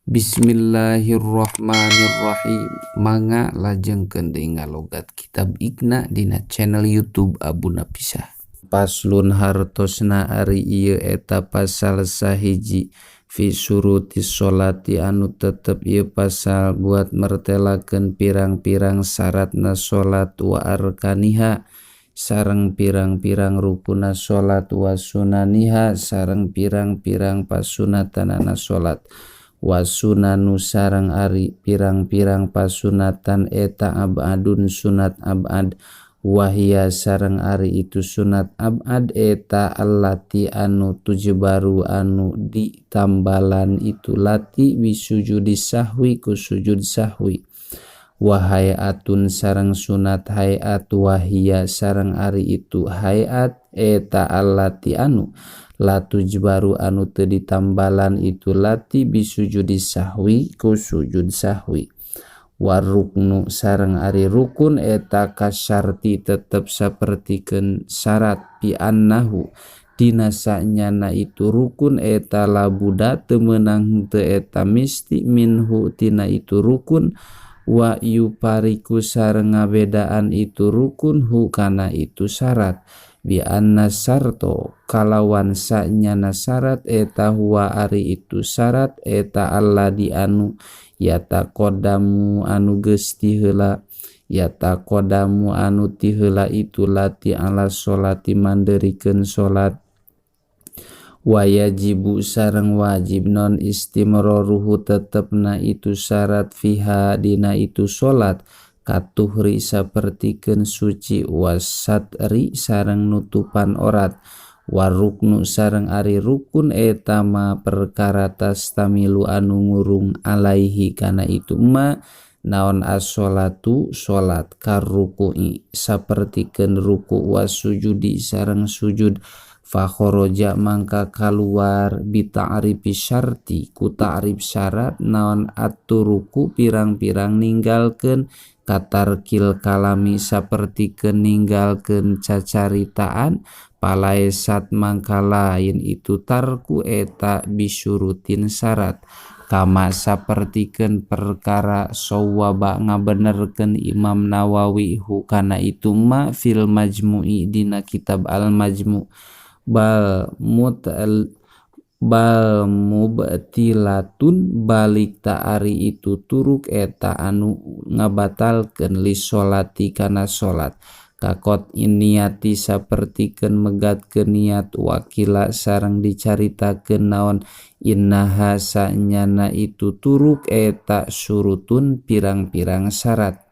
Bismillahirrahmanirrahim. Mangga lajengkeun deui ngalogat kitab Iqna dina channel YouTube Abu Napisah. Paslun hartosna ari ieu eta pasal sahiji fi syuruti sholati anu tetep ieu pasal buat mertelakeun pirang-pirang syaratna salat wa arkaniha sareng pirang-pirang rukunna salat wa sunaniha sareng pirang-pirang pasunatanana salat. Wasunanu sareng ari pirang-pirang pasunatan eta abadun sunat abad wahia sareng ari itu sunat abad eta allati anu tujbaru anu ditambalan itu lati bisujudi sahwi ku sujud sahwi wa hayatun sareng sunat hayat wahia sareng ari itu hayat eta allati anu latujbaru anu teu ditambalan itu lati bisujudi sahwi ku sujud sahwi waruknu sareng ari rukun eta kasyarti tetep sapertikeun syarat bi annahu dina sanyana itu rukun eta labuda teu meunang teu eta misti minhu tina itu rukun wa yupariku sareng ngabedaan itu rukun hu kana itu syarat bi anna syarto kalawan sanyana syarat eta huwa ari itu syarat eta alladzi anu yataqaddamu anu geus ti heula yataqaddamu anu ti heula itu lati ala sholati manderikeun salat wajibu sareng wajib non istimroruhu tetepna itu syarat fiha dina itu salat katuhri sapertikeun suci wasatri sareng nutupan orat waruknu sareng ari rukun eta ma perkara tastamilu anu ngurung alaihi kana itu ma naon as-sholatu salat karruku'i sapertikeun ruku wasujudi sareng sujud fa kharaja mangka kaluar bita'rifi syarti ku ta'rif syarat naon aturuku pirang-pirang ninggalkeun katarkil kalami sapertikeun ninggalkeun cacaritaan palaesat mangka lain itu tarku eta bisyurutin syarat kama sapertikeun perkara sawaba ngabenerkeun Imam Nawawi hu kana itu ma fil majmu'i dina kitab al majmu' bal mutal bal mubtilatun balik ta'ari itu turuk eta anu ngabatalkeun li sholati kana salat kakot iniati sapertikeun megatkeun niat wakila sareng dicaritakeun naon innaha sanyana itu turuk eta surutun pirang-pirang syarat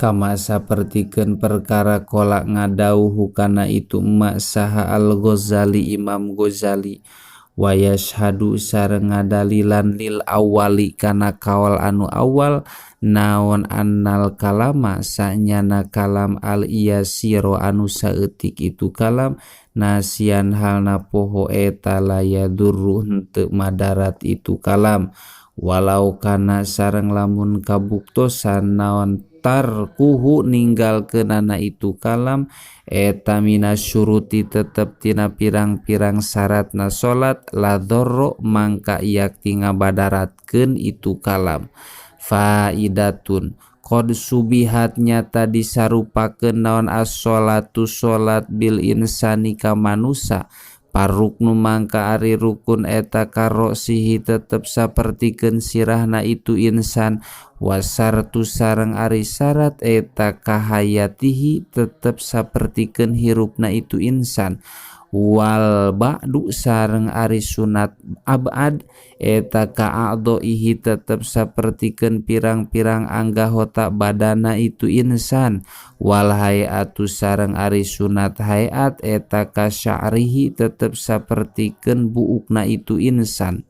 kama sapertikeun perkara kola ngadauh kana itu ma saha Al-Ghazali Imam Ghazali wa yashhadu sareng ngadalilan lil awali kana kaol anu awal naon annal kalama sanyana kalam al yasiro anu saeutik itu kalam nasian halna poho eta layadurru henteu madarat itu kalam walau kana sareng lamun kabuktosan naon tarkuhu ninggalkeunana itu kalam eta minasyuruti tetep tina pirang-pirang syaratna salat la dzarra mangka yakti ngabadaratkeun itu kalam faidatun qad subihat nyata disarupakeun naon as-sholatu salat bil insani ka manusa paruknu mangka ari rukun eta karosihi tetep sapertikeun sirahna itu insan wasartu sareng ari syarat eta kahayatihi tetep sapertikeun hirupna itu insan wal ba'du sareng ari sunat abad eta ka'adhoihi tetep sapertikeun pirang-pirang anggahota badana itu insan wal hayatu sareng ari sunat hayat eta kasya'rihi tetep sapertikeun buukna itu insan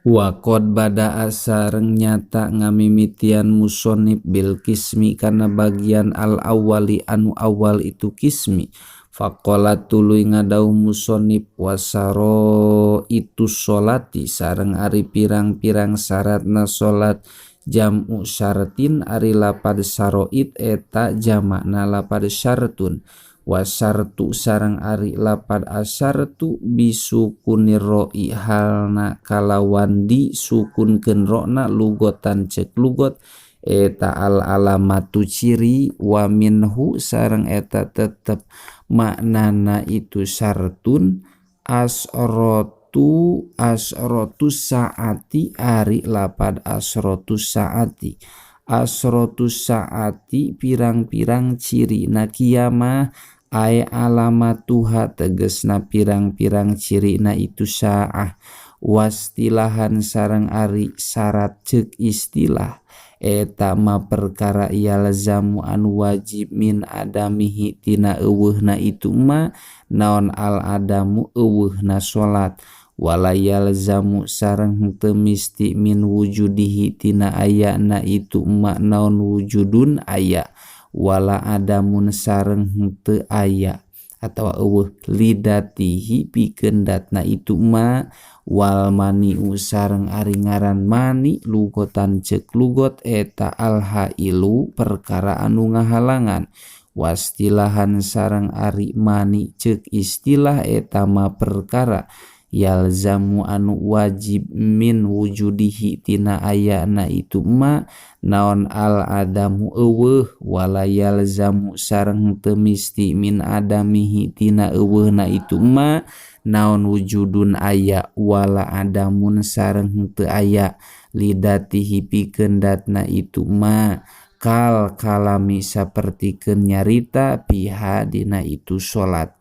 wa qad bada'a sareng nyata ngamimitian musonib bil kismi kana bagian al awali anu awal itu kismi faqala tuluy ngadauh musonib wasaro itu sholati sareng ari pirang-pirang syaratna salat jam'u syartin ari lapad saroit eta jamakna lapad syartun Wasartu sareng ari lapad asartu bisukunir ro'i halna kalawan disukunkeun ro'na lugotan cek lugot eta al alamatu ciri wa minhu sareng eta tetep maknana itu syartun asrotu asrotu saati ari lapad asrotu saati asrotu saati pirang-pirang ciri na kiamah ay alamatuha tegesna pirang-pirang cirina itu saah wastilahan sareng ari syarat ceuk istilah eta ma perkara yalzamu anu wajib min adamihi tina euweuhna itu ma naon al adamu euweuhna salat wala yalzamu sareng henteu misti min wujudihi tina ayana itu ma naon wujudun aya wala adamun sareng henteu aya atawa eueuh lidatihi pikeun datna itu ma wal mani'u sareng ari ngaran mani lugotan ceuk lugot eta al hailu perkara anu ngahalangan wastilahan sareng ari mani ceuk istilah eta ma perkara yalzamu anu wajib min wujudihi tina ayana itu ma naon al adamu eueuh wala yalzamu sareng teu misti min adamihi tina eueuhna itu ma naon wujudun aya wala adamun sareng henteu aya lidatihi pikeun datna itu ma kal kalami sapertikeun nyarita piha dina itu salat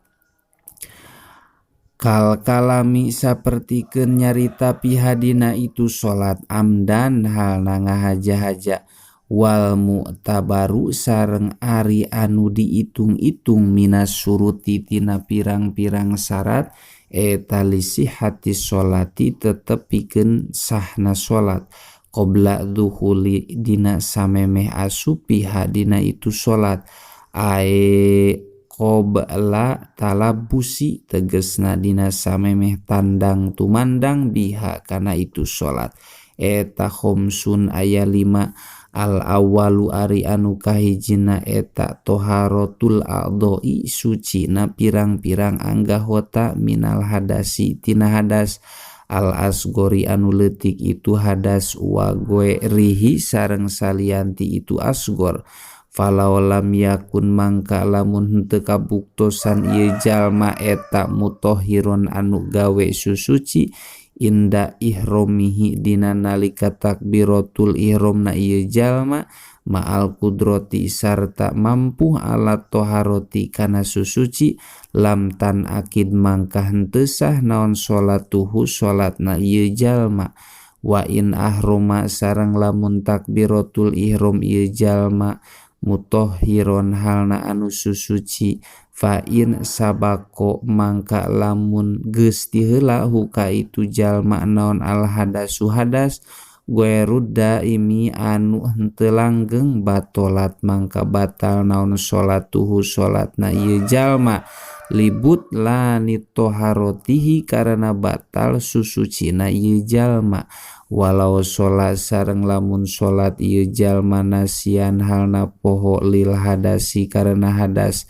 kal kalami sapertikeun nyarita pihadina itu salat amdan halna ngahaja-haja wal mu'tabaru sareng ari anu diitung-itung minas suruti tina pirang-pirang syarat eta lisihati sholati tetep pikeun sahna salat qabla dukhuli dina samemeh asup pihadina itu salat ae qabla talabusi tegesna dina samemeh tandang tumandang biha kana itu salat eta khomsun aya 5 al awalu ari anu kahijina eta toharotul a'doi sucina pirang-pirang anggahota minal hadasi tina hadas al asgori anu leutik itu hadas wa goerihi sareng salianti itu asgor falau lam yakun mangka lamun henteu kabuktosan ieu jalma eta mutahhiron anu gawe susuci inda ihromihi dina nalika takbiratul ihramna ieu jalma ma'al kudrati sarta mampu ala toharoti kana susuci lam tan akid mangka henteu sah naon salatuhu salatna ieu jalma wa in ahroma sareng lamun takbiratul ihram ieu jalma mutahhiron halna anu susuci fa in sabako mangka lamun geus tiheula huka itu jalma naon al hadasu hadas goerud daimi anu henteu langgeng batolat mangka batal naon salatuhu salatna ieu jalma libut lani toharotihi karena batal susucina ieu jalma walau salat sareng lamun salat ieu jalma nasian halna poho lil hadasi karena hadas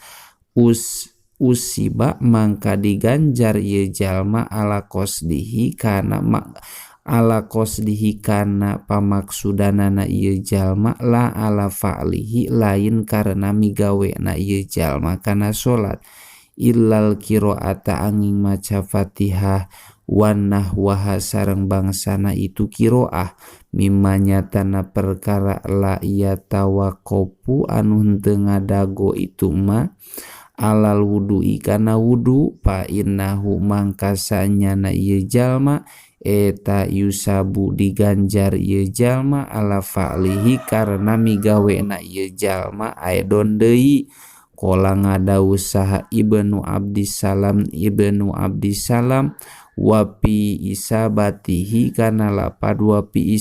usiba mangka diganjar ieu jalma ala qasdihi kana ala qasdihi kana pamaksudanana ieu jalma la ala fa'lihi lain karena migawena ieu jalma kana salat illal qiraata angin maca Fatihah wan nahwaha sareng bangsana itu qiraah mimma nyatana perkara la yatawaqqafu anu henteu ngadago itu ma alal wudu'i kana wudu fa innahu mangka sanyana ieu jalma eta yusabu diganjar ieu jalma ala fa'lihi karena migawena ieu jalma aedon deui kola ngadawuh saha Ibnu Abdisalam wapi isabatihi kana lapad wapi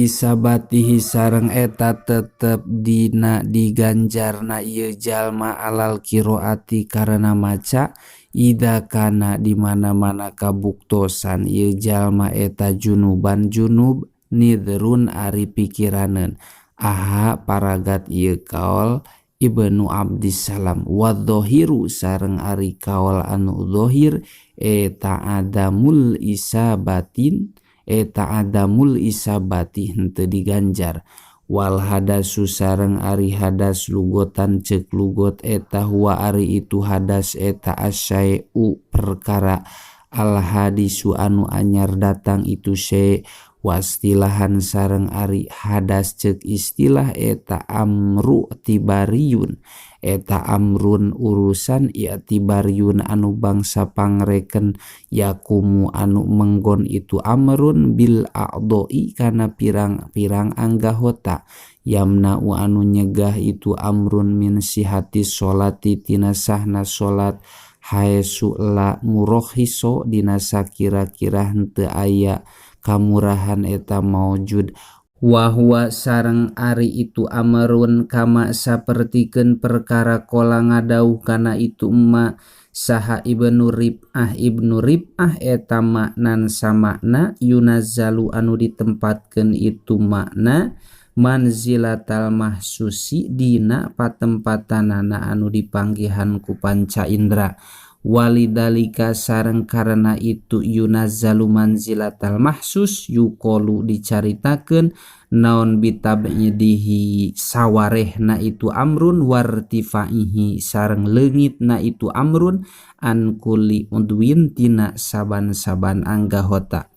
isabatihi sareng eta tetep dina diganjarna ieu jalma alal qiraati karena maca ida kana di mana-mana kabuktosan ieu jalma eta junuban junub nidrun ari pikiraneun aha paragat ieu kaol Ibnu Abdissalam wadzahiru sareng ari kaol anu zahir eta adamul isabatin eta adamul isabati henteu diganjar wal hadasu sareng ari hadas lugotan ceuk lugot eta huwa ari itu hadas eta asyai'u perkara al hadisu anu anyar datang itu syai' wastilahan sareng ari hadas ceuk istilah eta amru tibariyun eta amrun urusan i'tibariyun anu bangsa pangreken yakumu anu menggon itu amrun bil a'doi kana pirang-pirang anggahota yamna'u anu nyegah itu amrun min sihati sholati tina sahna salat haesu la murokhiso dina sakira-kira henteu aya kamurahan eta maujud wahwa sareng ari itu amrun kama sapertikeun perkara qala ngadauh kana itu emma saha Ibnu Rib'ah Ibnu Rib'ah eta maknan samakna yunazzalu anu ditempatkeun itu makna manzilatal mahsusi dina patempatanana anu dipanggihan ku panca indra walidalika sareng karena itu yunazzalu manzilatal mahsus yuqalu dicaritakeun naon bitab'idihi sawarehna itu amrun wartifaihi sareng leungitna itu amrun an kulli udwin tina saban-saban anggahota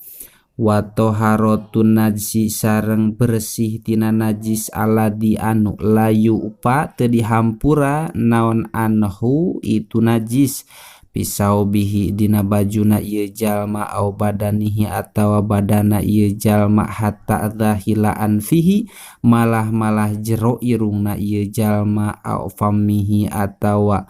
wa taharatun najsi sareng bersih tina najis aladi anu layu upa teu dihampura naon anhu itu najis pisaubihi dina bajuna ieu jalma au badanihi atawa badana ieu jalma hatta dzahila anfihi malah-malah jero irungna ieu jalma au fammihi atawa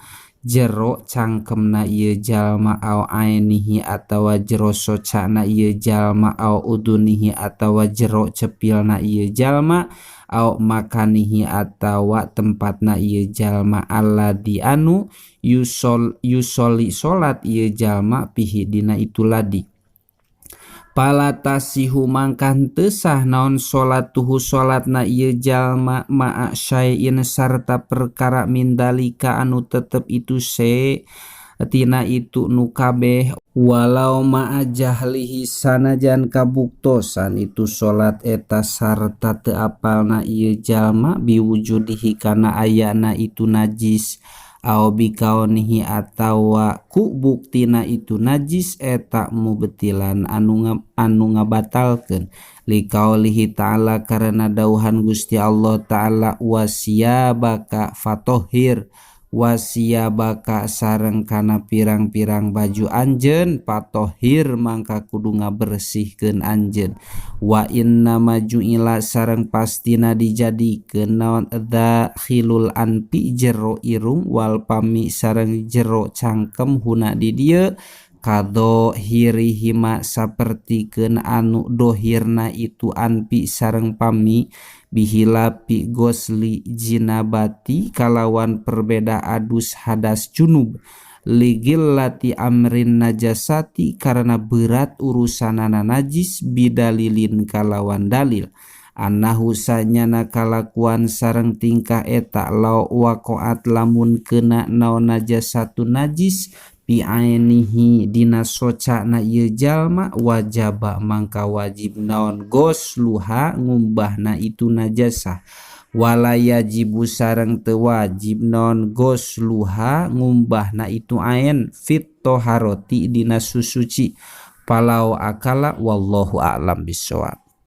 jero cangkemna ieu jalma au ainihi atawa jero socana ieu jalma au udunihi atawa jero cepilna ieu jalma au makanihi atawa tempatna ieu jalma alladzi anu yusoli salat ieu jalma pihi dina itu ladi pala tasihu mangkan teu sah naon salatuhu salatna ieu jalma ma'a syai'in sarta perkara mindalika anu tetep itu se tina itu nu kabeh walau ma'a jahlihi sanajan kabuktosan itu salat eta sarta teu apalna ieu jalma biwujudihi kana ayana itu najis au bikaunihi atawa ku buktina itu najis eta mubtilan anu ngabatalkeun liqaulihi ta'ala karena dauhan Gusti Allah ta'ala wasiyabaka fatohir wasiyabaka sareng kana pirang-pirang baju anjeun patohir mangka kudu ngabersihkeun anjeun wa inna majuila sareng pastina dijadikeun naon dakhilul anfi jero irung wal pami sareng jero cangkem huna di dieu kado hirihima sapertikeun anu dohirna itu anfi sareng pami bihilapi gosli jinabati kalawan perbeda adus hadas junub ligillati amrin najasati karena berat urusanana najis bidalilin kalawan dalil annahu sanyana kalakuan sareng tingkah eta law waqa'at lamun kena naon najasatu najis bi ainihi dina socana ieu jalma wajaba mangka wajib naon gosluha ngumbahna itu najasah wala yajibu sareng teu wajib naon gosluha ngumbahna itu ain fit toharoti dina susuci palau akala wallahu a'lam bissawab.